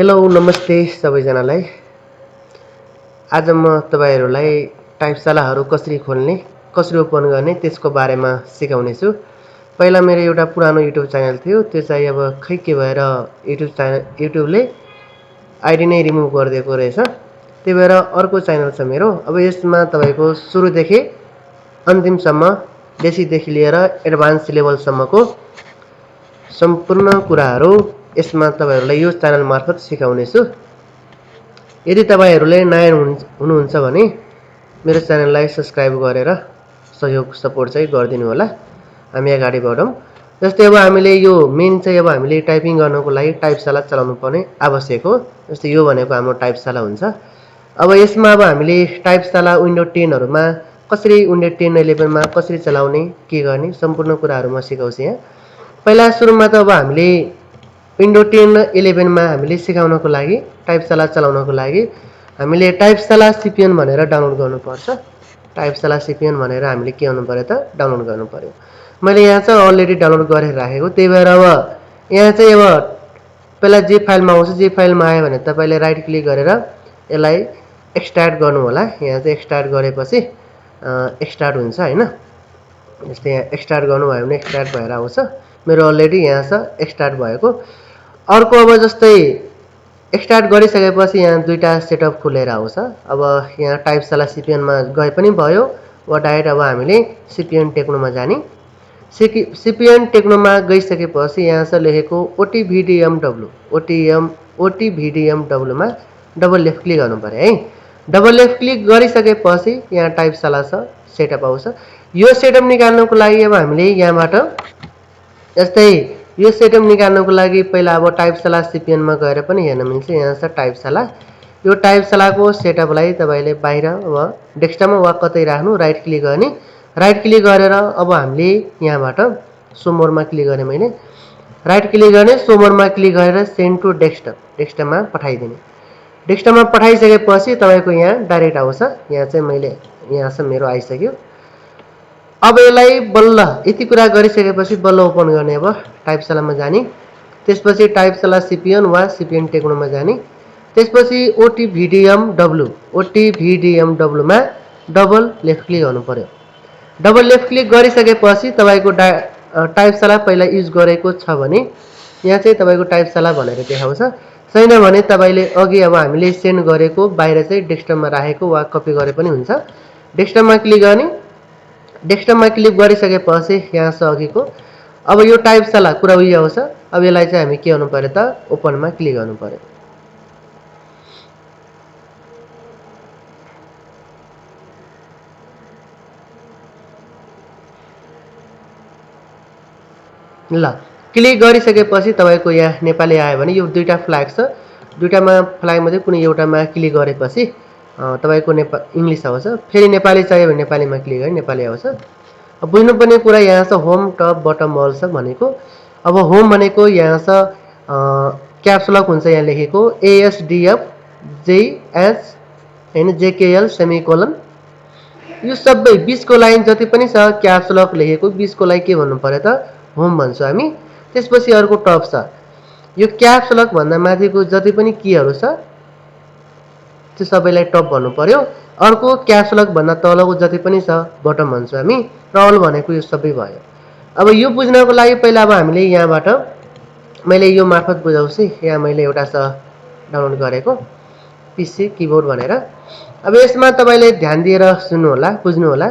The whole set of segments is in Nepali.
हेलो नमस्ते सबैजनालाई। आज म तपाईहरुलाई टाइपशालाहरु कसरी खोल्ने, कसरी ओपन गर्ने त्यसको बारेमा सिकाउने छु। पहिला मेरो एउटा पुरानो युट्युब च्यानल थियो, त्यो चाहिँ अब खै के भएर युट्युबले आइडी नै रिमुभ गरिदिएको रहेछ। त्यही भएर अर्को च्यानल छ मेरो। अब यसमा तपाईको सुरुदेखि अन्तिमसम्म बेसिकदेखि लिएर एडभान्स लेभलसम्मको सम्पूर्ण कुराहरु यसमा तपाईहरुलाई यो च्यानल मार्फत सिकाउने छु। यदि तपाईहरुले नयाँ हुनुहुन्छ भने मेरो च्यानललाई सब्स्क्राइब गरेर सहयोग सपोर्ट चाहिँ गरिदिनु होला। हामी अगाडि बढौं। जस्तै अब हामीले यो मेन चाहिँ अब हामीले टाइपिङ गर्नको लागि टाइपशाला चलाउनु पर्ने आवश्यक हो। जस्तै यो भनेको हाम्रो टाइपशाला हुन्छ। अब यसमा अब हामीले टाइपशाला विन्डो 10 हरुमा कसरी विन्डो 10 11 मा कसरी चलाउने, के गर्ने सम्पूर्ण कुराहरु म सिकाउँछु यहाँ। पहिला सुरुमा त अब हामीले विन्डो 10 11 मा हामीले सिकाउनको लागि टाइपशाला चलाउनको लागि हामीले टाइपशाला सीपीएन भनेर डाउनलोड गर्नुपर्छ। टाइपशाला सीपीएन भनेर हामीले के गर्नु पर्यो त डाउनलोड गर्नु पर्यो। मैले यहाँ चाहिँ अलरेडी डाउनलोड गरेर राखेको, त्यही भएर अब यहाँ चाहिँ अब पहिला जे फाइलमा आउँछ, जे फाइलमा आयो भने तपाईले राइट क्लिक गरेर यसलाई एक्सट्र्याक्ट गर्नु होला। यहाँ चाहिँ एक्सट्र्याक्ट गरेपछि एक्सट्र्याक्ट हुन्छ हैन। जस्तै यहाँ एक्सट्र्याक्ट गर्नुभयो भने एक्सट्र्याक्ट भएर आउँछ। मेरो अलरेडी यहाँ छ एक्सट्र्याक्ट भएको। अर्को अब जस्तै एक्सट्र्याक्ट गरिसकेपछि यहाँ दुईटा सेटअप खुलेर आउँछ। अब यहाँ टाइपशाला सीपीएन मा गए पनि भयो वा डाइरेक्ट अब हामीले सीपीएन टेक्नोमा जाने। सीपीएन टेक्नोमा गइसकेपछि यहाँ छ लेखेको ओटीभीडीएमडब्ल्यू मा डबल लेफ्ट क्लिक गर्नु पर्यो है। डबल लेफ्ट क्लिक गरिसकेपछि यहाँ टाइपशाला छ सेटअप आउँछ। यो सेटअप निकाल्नको लागि अब हामीले यहाँबाट जस्तै यो सेटअप निकाल्नको लागि पहिला अब टाइपशाला सीपीएन मा गएर पनि हेर्न मिल्छ। यहाँ छ टाइपशाला। यो टाइपशालाको सेटअपलाई तपाईले बाहिर वा डेस्कटपमा वा कतै राख्नु, राइट क्लिक गर्ने। राइट क्लिक गरेर अब हामीले यहाँबाट शो मोरमा क्लिक गर्ने। मैले राइट क्लिक गर्ने, शो मोरमा क्लिक गरेर सेन्ड टु डेस्कटप, डेस्कटपमा पठाइदिने। डेस्कटपमा पठाइसकेपछि तपाईको यहाँ डाइरेक्ट आउँछ। यहाँ चाहिँ मैले यहाँ छ मेरो आइसक्यो। अब यसलाई बल्ल यति कुरा गरिसकेपछि बल्ल ओपन गर्ने। अब टाइपशालामा जाने, त्यसपछि टाइपशाला सीपीएन वा सीपीएन टेक्नोमा जाने, त्यसपछि ओटीभीडीएमडब्ल्यू मा डबल लेफ्ट क्लिक गर्नु पर्यो। डबल लेफ्ट क्लिक गरिसकेपछि तपाईको टाइपशाला पहिला युज गरेको छ भने यहाँ चाहिँ तपाईको टाइपशाला भनेर देखाउँछ। छैन भने तपाईले अघि अब हामीले सेन्ड गरेको बाहिर चाहिँ डेस्कटपमा राखेको वा कपी गरे पनि हुन्छ। डेस्कटपमा क्लिक गर्ने। डेस्कटपमा क्लिक गरिसकेपछि यहाँ छ अघिको। अब यो टाइपशाला कुरा उही आउँछ। अब यसलाई चाहिँ हामी के गर्नु पर्यो त ओपनमा क्लिक गर्नु पर्यो। ल क्लिक गरिसकेपछि तपाईको यहाँ नेपाली आयो भने यो दुईटा फ्ल्याग छ। दुईटामा फ्ल्याग मध्ये कुनै एउटामा क्लिक गरेपछि तपाईको इंग्लिश आउँछ। फेरि नेपाली चाहियो भने नेपालीमा क्लिक गरे नेपाली आउँछ। अब बुझ्नुपर्ने कुरा यहाँ छ होम, टप, बटम, अल छ भनेको। अब होम भनेको यहाँ छ क्याप्स लक हुन्छ यहाँ लेखेको ASDF JS हैन JKL सेमिकोलन। यो सबै 20 को लाइन जति पनि छ क्याप्स लक लेखेको 20 को लागि के भन्नु पर्यो त होम भन्छौ हामी। त्यसपछि अर्को टप छ। यो क्याप्स लक भन्दा माथिको जति पनि कीहरु छ त्यो सबैलाई टप भन्नु पर्यो। अर्को क्याप्स लक भन्दा तलको जति पनि छ बटम भन्छौ हामी। र अल भनेको यो सबै भयो। अब यो बुझ्नको लागि पहिला अब हामीले यहाँबाट मैले यो मार्फत बुझाउँछु। यहाँ मैले एउटा छ डाउनलोड गरेको पीसी कीबोर्ड भनेर। अब यसमा तपाईले ध्यान दिएर सुन्नु होला, बुझ्नु होला।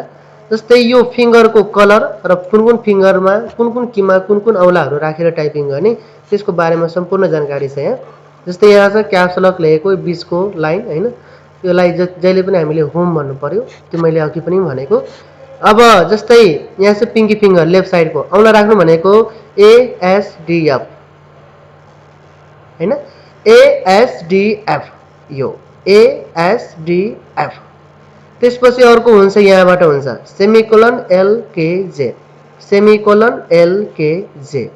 जस्तै यो फिंगरको कलर र कुन फिंगरमा कुन कीमा कुन औलाहरु राखेर टाइपिङ गर्ने त्यसको बारेमा सम्पूर्ण जानकारी छ यहाँ। जस्तै यहाँ छ क्याप्स लक लेखेको 20 को लाइन हैन। यो लाई जहिले पनि हामीले होम भन्नु पर्यो। त्यो मैले अघि पनि भनेको। अब जस्तै यहाँ चाहिँ पिंकी फिंगर लेफ्ट साइडको औला राख्नु भनेको ASDF हैन। ASDF यो ASDF। त्यसपछि अर्को हुन्छ यहाँबाट हुन्छ सेमिकोलन LKJ, सेमिकोलन LKJ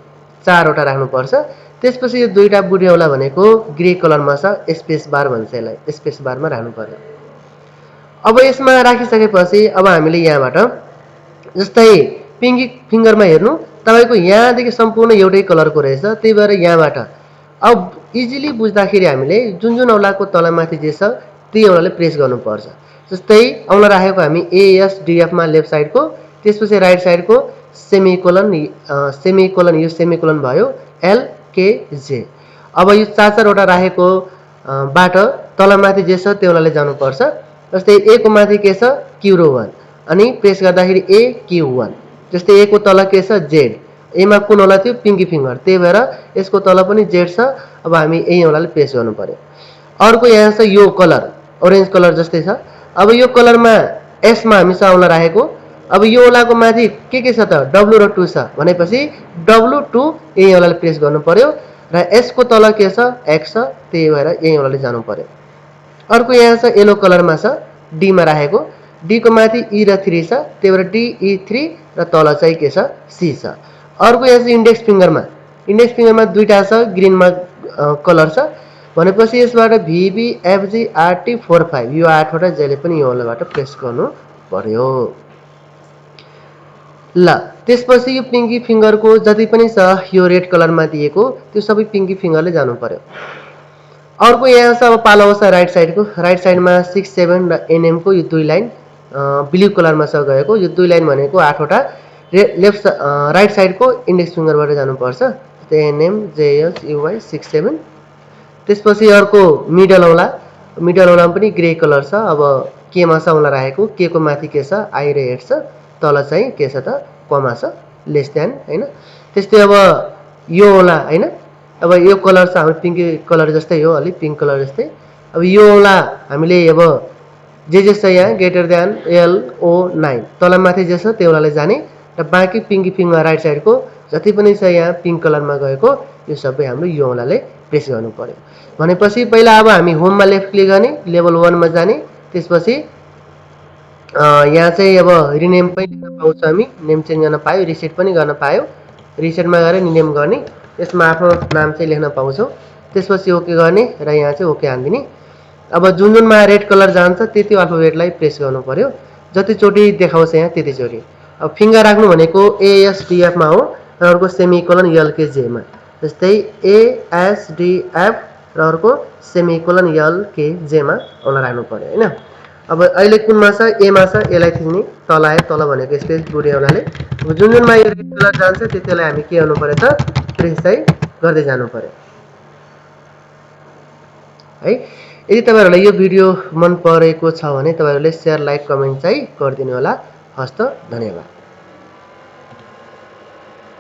चारवटा राख्नु पर्छ। त्यसपछि यो दुईटा बुढी औला भनेको ग्रे कलरमा छ स्पेस बार भन्छ यसलाई, स्पेस बारमा राख्नु पर्यो। अब यसमा राखिसकेपछि अब हामीले यहाँबाट जस्तै पिंकी फिंगरमा हेर्नु तपाईको यहाँदेखि सम्पूर्ण एउटै कलरको रहेछ। त्यही भएर यहाँबाट अब इजिली बुझ्दाखेरि हामीले जुन जुन औँलाको तलमाथि जे छ त्यही औँलाले प्रेस गर्नुपर्छ। जस्तै औँला राखेको हामी एएसडिएफमा लेफ्ट साइडको, त्यसपछि राइट साइडको सेमिकोलन यो सेमिकोलन भयो एलकेजे। अब यो 4-4वटा राखेको बाट तलमाथि जे छ त्यो औँलाले जानुपर्छ। जस्तै ए को माथि के छ Q1 अनि प्रेस गर्दाखेरि ए Q1। जस्तै ए को तल के छ जेड, एमा कुन औँला थियो पिङ्की फिङ्गर, त्यही भएर यसको तल पनि जेड छ। अब हामी यही औँलाले प्रेस गर्नु पर्यो। अर्को यहाँ छ यो कलर ओरेन्ज कलर जस्तै छ। अब यो कलरमा एसमा हामीसँग औँला राखेको। अब यो औँलाको माथि के छ त W र 2 छ भनेपछि W2 यही औँलाले प्रेस गर्नु पर्यो र एसको तल के छ एक्स छ, त्यही भएर यही औँलाले जानु पर्यो। अर्को यहाँ छ येलो कलरमा छ डी मा राखेको, डी को माथि ई र 3 छ, त्यही भएर DE3 र तल चाहिँ के छ सी छ। अर्को यहाँ चाहिँ इन्डेक्स फिङ्गरमा दुईटा छ ग्रिनमा कलर छ भनेपछि यसबाट VBFGRT45 यो 8वटा जहिले पनि यो औँलाबाट प्रेस गर्नु पर्यो। ल त्यसपछि यो पिङ्की फिङ्गरको जति पनि छ यो रेड कलरमा दिएको त्यो सबै पिङ्की फिङ्गरले जानु पर्यो। अर्को यहाँ छ अब पालो आउँछ राइट साइडमा 6, 7 र एनएम को यो दुई लाइन ब्लू कलरमा छ गएको। यो दुई लाइन भनेको 8वटा राइट साइडको इन्डेक्स फिङ्गरबाट जानुपर्छ। N M J S U Y 6, 7। त्यसपछि अर्को मिडल औँला पनि ग्रे कलर छ। अब केमा छ औँला राखेको, के को माथि के छ आई र 8 छ, तल चाहिँ के छ त कमा छ लेस देन हैन। त्यस्तै अब यो औँला हैन, अब यो कलर छ हाम्रो पिङ्की कलर जस्तै हो, अलि पिङ्क कलर जस्तै। अब यो औँला हामीले अब जे छ यहाँ ग्रेटर देन LO9 तलमाथि जे छ त्यो औँलाले जाने र बाँकी पिङ्की फिङ्गर राइट साइडको जति पनि छ यहाँ पिङ्क कलरमा गएको यो सबै हाम्रो यो औँलाले प्रेस गर्नु पर्यो। भनेपछि पहिला अब हामी होममा लेफ्ट क्लिक गर्ने, लेभल 1 मा जाने, त्यसपछि यहाँ चाहिँ अब रिनेम पनि लेख्न पाउँछ, हामी नेम चेन्ज गर्न पायो, रिसेट पनि गर्न पायो। रिसेटमा गएर रिनेम गर्ने, यसमा आफ्नो नाम चाहिँ लेख्न पाउँछौँ। त्यसपछि ओके गर्ने र यहाँ चाहिँ ओके हान्दिने। अब जुन जुनमा रेड कलर जान्छ त्यति अल्फाबेटलाई प्रेस गर्नु पर्यो, जतिचोटि देखाउँछ यहाँ त्यतिचोटि। अब फिङ्गर राख्नु भनेको एएसडिएफमा हो र अर्को सेमिकोलन एलकेजेमा। जस्तै एएसडिएफ र अर्को सेमिकोलन एलकेजेमा औँला राख्नु पर्यो हैन। अब अहिले कुनमा छ एमा छ, एलाई थिच्ने तल आयो, तल भनेको यसले बुढी औँलाले। अब जुन जुनमा यो रेड कलर जान्छ त्यतिलाई हामी के गर्नु पर्यो त प्रेस चाहिँ गर्दै जानु पर्यो है। यदि तपाईहरुलाई यो भिडियो मन परेको छ भने तपाईहरुले शेयर लाइक कमेन्ट चाहिँ गरिदिनु होला। हस्त धन्यवाद।